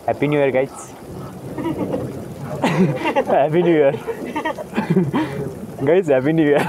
Happy New Year, guys. Happy New Year. Guys, Happy New Year.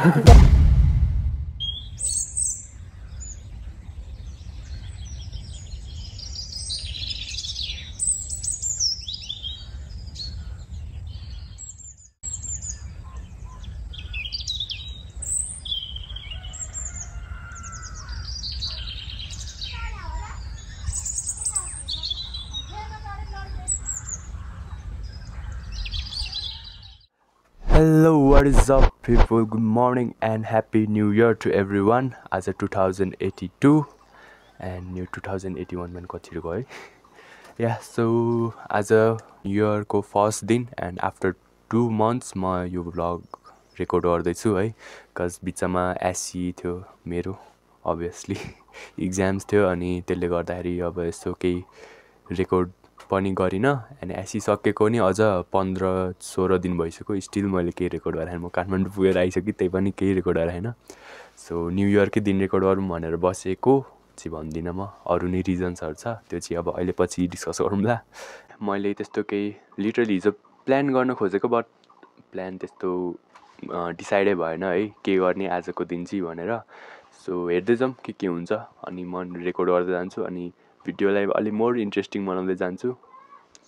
Hello, what is up people? Good morning and Happy New Year to everyone. As a 2082 and new 2081 man कति गयो. Yeah, so as a year को first दिन and after 2 months म यो vlog record गर्दैछु है, cause बिचमा SC थियो मेरो obviously exams थियो अनि त्यसले गर्दाखेरि अब यसो केही record पनि गरिन अनि एसी सकेको नि अझ 15-16 दिन भइसक्यो स्टिल मैले केही रेकर्ड गरेन म काठमाडौँ पुगेर आइसके त्यही पनि केही रेकर्ड गरेन सो न्यू इयर कै दिन रेकर्ड गरौँ भनेर बसेको चाहिँ भन्दिन म अरु नै रिजन्सहरु छ त्यो चाहिँ अब अहिले पछि डिस्कस गरौँला मैले त्यस्तो केही लिटरली हिजो प्लान गर्न खोजेको बट प्लान त्यस्तो डिसाइडै भएन है के गर्ने आजको दिन चाहिँ भनेर सो हेर्दै जाम के हुन्छ अनि म रेकर्ड गर्दै जान्छु अनि भिडियोलाई अलि मोर इन्ट्रेस्टिङ बनाउँदै जान्छु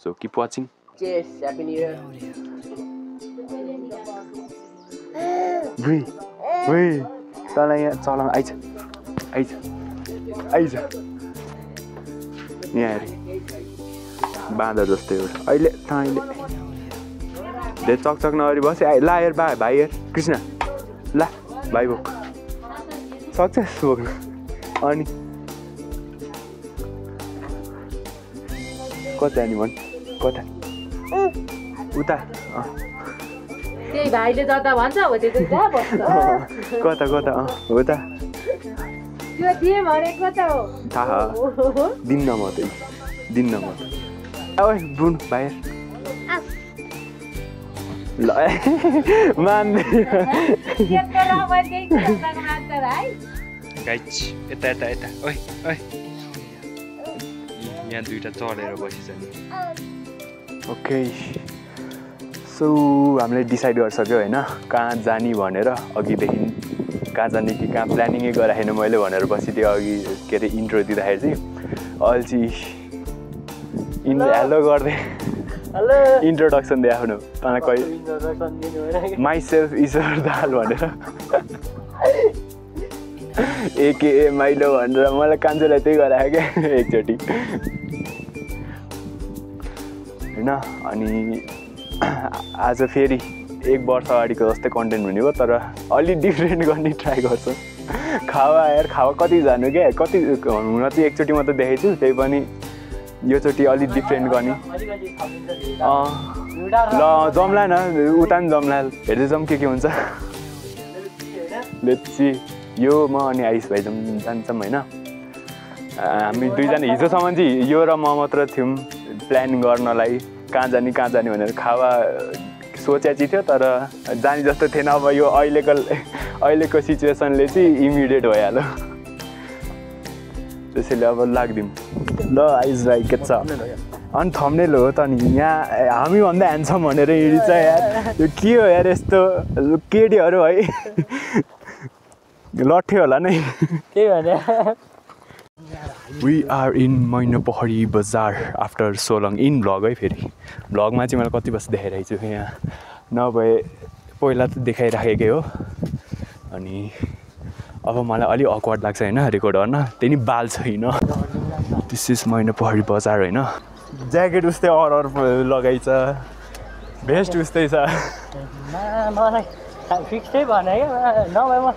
so keep watching chess happy new year way तल यहाँ चला आइज यहाँ हेरे बाँदर जस्तै एउटा अहिले अहिले धेरै चकचक नगरी बसे ला हेर भाइ हेर कृष्ण ला भाइ बोक सक्छ बोक्नु अनि कता नि भन् कता उता त्यही भाइले जता भन्छ हो त्यो जहाँ बस्छ कता हो त त्यो दिए भनेको त हो थाहा दिन्न म त ओइ बुन भाइ ल मान्दै गाइज यता ओइ यहाँ दुईटा चढेर बसिछ नि ओके सो हामीले डिसाइड गरिसक्यो हैन कहाँ जानी भनेर अघिदेखि कहाँ जाने कि कहाँ प्लानिङै गराएन मैले भनेर बसिदियो अघि के अरे इन्ट्रो दिँदाखेरि चाहिँ अल्छी हेलो गर्दै हेलो इन्ट्रोडक्सन दिए आफ्नो तँलाई कहिले माइसेल्फ ईश्वर दाल भनेर एके माइलो भनेर मलाई कान्छोलाई त्यही गरायो क्या एकचोटि हैन अनि आज फेरि 1 वर्ष अगाडिको जस्तै कन्टेन्ट हुने हो तर अलि डिफ्रेन्ट गर्ने ट्राई गर्छु खावा कति जानु क्या कति हुन चाहिँ एकचोटि मात्र देखेको छु त्यही पनि योचोटि अलि डिफ्रेन्ट गर्ने ल जम्ला न उता नि जम्ला हेर्दै जाउँ के हुन्छ लेट्स सी यो म अनि आइस भाइ जान्छौँ हैन हामी दुईजना हिजोसम्म चाहिँ यो र म मात्र थियौँ प्लान गर्नलाई कहाँ जाने भनेर खावा सोचे चाहिँ थियो तर जाने जस्तो थिएन अब यो अहिलेको सिचुएसनले चाहिँ इमिडिएट भइहाल्यो त्यसैले अब लाग्दिउँ ल आइस भाइ के छ अनि थम्नेल हो त नि यहाँ हामीभन्दा ह्यान्डसम भनेर हिँडिन्छ यार यो के हो यार यस्तो केटीहरू है लट्ठे होला नै के भने We are in मैनापहरी बजार after so long in vlog है फेरि भ्लगमा चाहिँ मैले कति वर्ष देखाइरहेको छु यहाँ नभए पहिला त देखाइराखेकै हो अनि अब मलाई अलि अक्वर्ड लाग्छ हैन रेकर्ड गर्न त्यही नि बाल छैन दिस इज मैनापहरी बजार हैन ज्याकेट उस्तै अर लगाइछ भेस्ट उस्तै छ मलाई फिक्सै भने क्या नभए म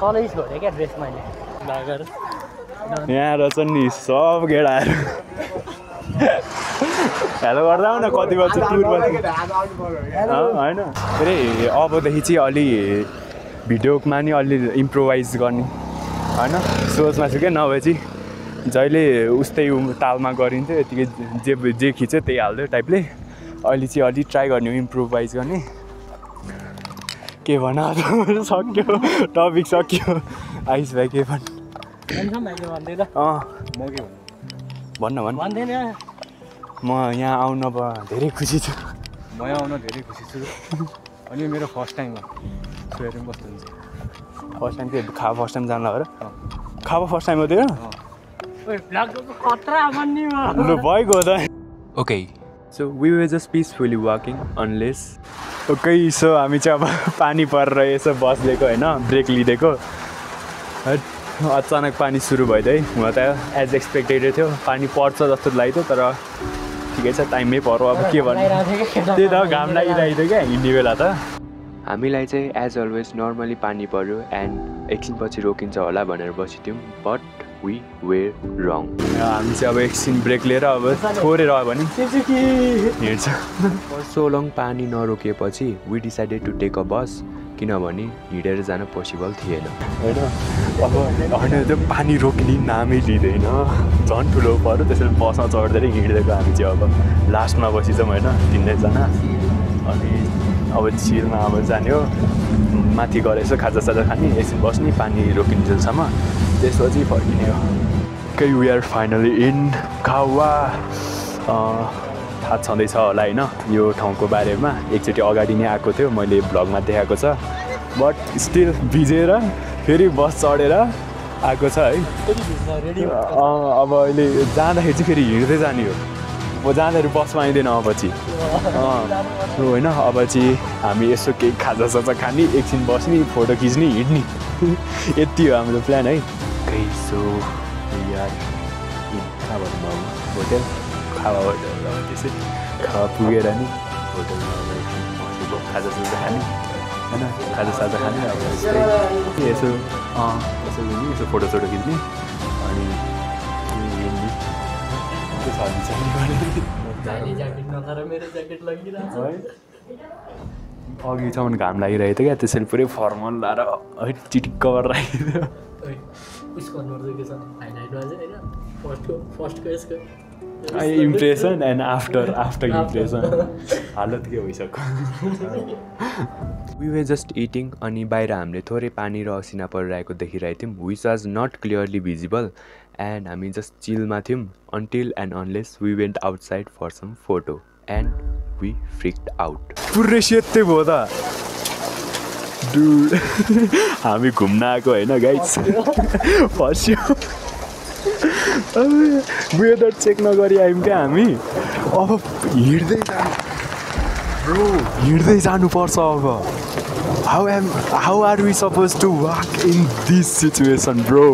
कलेज भरे क्या ड्रेस मैले लागेर यहाँ रहेछ नि सब गेडाहरू हेलो गर्दा न कति बज्छ टुर बज्छ होइन अरे अबदेखि चाहिँ अलि भिडियोमा नि अलि इम्प्रोभाइज गर्ने होइन सोचमा छु क्या नभए चाहिँ जहिले उस्तै तालमा गरिन्थ्यो यतिकै जे खिच्यो त्यही हाल्थ्यो टाइपले अहिले चाहिँ अलि ट्राई गर्ने इम्प्रोभाइज गर्ने के भन सक्यो टपिक सक्यो आइस भाइ के भन् भन्न भन्न म यहाँ आउन अब धेरै खुसी छु। म यहाँ आउन धेरै खुसी छु अनि मेरो फर्स्ट टाइम हो। सोहेर कस्तो हुन्छ? फर्स्ट टाइम के खावा फर्स्ट टाइम जानु लाग्यो र? खावा फर्स्ट टाइम हो त्यो? लु भइगयो त। Okay so we were just peacefully walking unless okay so हामी चाहिँ अब पानी परेर यसो बसिदिएको होइन ब्रेक लिइदिएको अचानक पानी सुरु भइदियो है। हुन त एज एक्सपेक्टेडै थियो पानी पर्छ जस्तो लाग्थ्यो तर ठिकै छ टाइममै पर्यो अब के भन्नु त्यही त घाम लागिरहेको थियो क्या हिँड्ने बेला त। हामीलाई चाहिँ एज अलवेज नर्मली पानी पर्यो एन्ड एकछिनपछि रोकिन्छ होला भनेर बसिथ्यौँ बट वी वेयर रङ। हामी चाहिँ अब एकछिन ब्रेक लिएर अब थोरै रह्यो भने हिँड्छ। सो लङ पानी नरोकिएपछि we decided to take a bus किनभने हिँडेर जान पोसिबल थिएन होइन। अब होइन त्यो पानी रोक्ने नामै लिँदैन झन् ठुलो पऱ्यो त्यसरी बसमा चढ्दै हिँडिदिएको हामी चाहिँ अब लास्टमा बसिन्छौँ होइन 3जना अनि अब चिलमा अब जाने हो माथि गएर यसो खाजासाजा खाने एकछिन बस्ने पानी रोकिन्जेलसम्म त्यसपछि फर्किने हो। Okay we are finally in Khawa. थाहा छँदैछ होला होइन यो ठाउँको बारेमा एकचोटि अगाडि नै आएको थियो मैले भ्लगमा देखाएको छ बट स्टिल भिजेर फेरि बस चढेर आएको छ है। अब अहिले जाँदाखेरि चाहिँ फेरि हिँड्दै जाने हो म जाँदाखेरि बसमा आइँदैन अपछि होइन। अब चाहिँ हामी यसो केही खाजासाजा खाने एकछिन बस्ने फोटो खिच्ने हिँड्ने यति हो हाम्रो प्लान है। सो यार होटेल खावा होटेल अब त्यसै खावा पुगेर नि होटेलमा खाजासाजा खाने होइन खाजासाजा खाने अब यस्तै यसो यसो यसो फोटोसोटो खिच्ने अनि हिँड्ने अघिसम्म घाम लागिरहेको थियो क्या त्यसरी पुरै फर्मल लाएर है चिटिक्क गरेर राखिदियो। इम्प्रेसन एन्ड आफ्टर इम्प्रेसन हालत के भइसक्यो। वी वे जस्ट इटिङ अनि बाहिर हामीले थोरै पानी र असिना परिरहेको देखिरहेको थियौँ which was not clearly visible and हामी जस्ट चिलमा थियौँ until and unless we went outside for some photo and we freaked out. पुरै सेतै भयो त डुड हामी घुम्न आएको होइन गाइस फस्यो वेदर चेक नगरी आयौँ क्या हामी अब हिँड्दै जानुपर्छ अब how are we suppose to walk in this situation bro.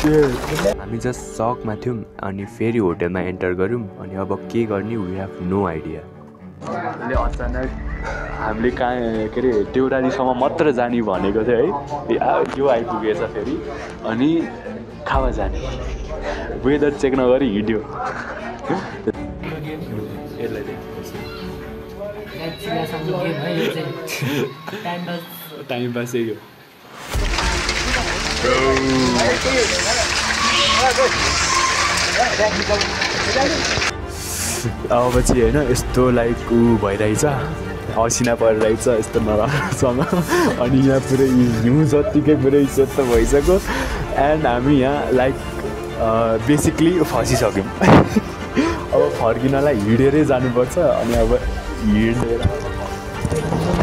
हामी जस्ट सकमा थियौँ अनि फेरि होटेलमा एन्टर गऱ्यौँ अनि अब के गर्ने वी हेभ नो आइडिया। अहिले अचानक हामीले कहाँ के अरे देउरालीसम्म मात्र जाने भनेको थियो है यो आइपुगेछ फेरि अनि खावा जाने वेदर चेक नगरी हिँड्यो। टाइम पास यही हो। अब चाहिँ होइन यस्तो लाइक ऊ भइरहेछ असिना परिरहेछ यस्तो नराम्रोसँग अनि यहाँ पुरै हिउँ जत्तिकै पुरै सेतो भइसक्यो एन्ड हामी यहाँ लाइक बेसिकली फसिसक्यौँ। अब फर्किनलाई हिँडेरै जानुपर्छ अनि अब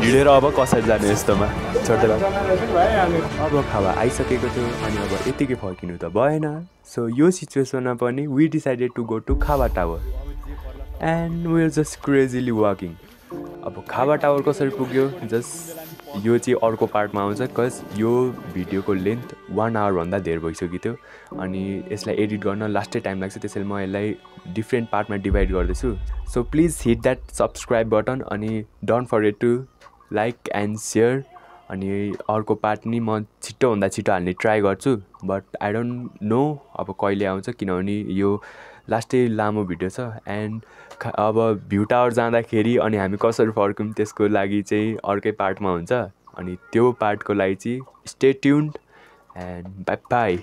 हिँडेर अब कसरी जाने यस्तोमा छोड्दै अब खावा आइसकेको थियो अनि अब यतिकै फर्किनु त भएन। सो यो सिचुएसनमा पनि we decided to go to Khawa tower and we are just crazily walking. अब खावा टावर कसरी पुग्यो जस्ट यो चाहिँ अर्को पार्टमा आउँछ कज यो भिडियोको लेन्थ 1 आवरभन्दा धेर भइसकेको थियो अनि यसलाई एडिट गर्न लास्टै टाइम लाग्छ त्यसैले म यसलाई डिफ्रेन्ट पार्टमा डिभाइड गर्दैछु। So please hit that subscribe button अनि don't forget to like and share अनि अर्को पार्ट नि म छिटोभन्दा छिटो हाल्ने ट्राई गर्छु बट आई डोन्ट नो अब कहिले आउँछ किनभने यो लास्टै लामो भिडियो छ एन्ड अब भ्यू टावर जाँदाखेरि अनि हामी कसरी फर्क्यौँ त्यसको लागि चाहिँ अर्कै पार्टमा हुन्छ अनि त्यो पार्टको लागि चाहिँ stay tuned and by by.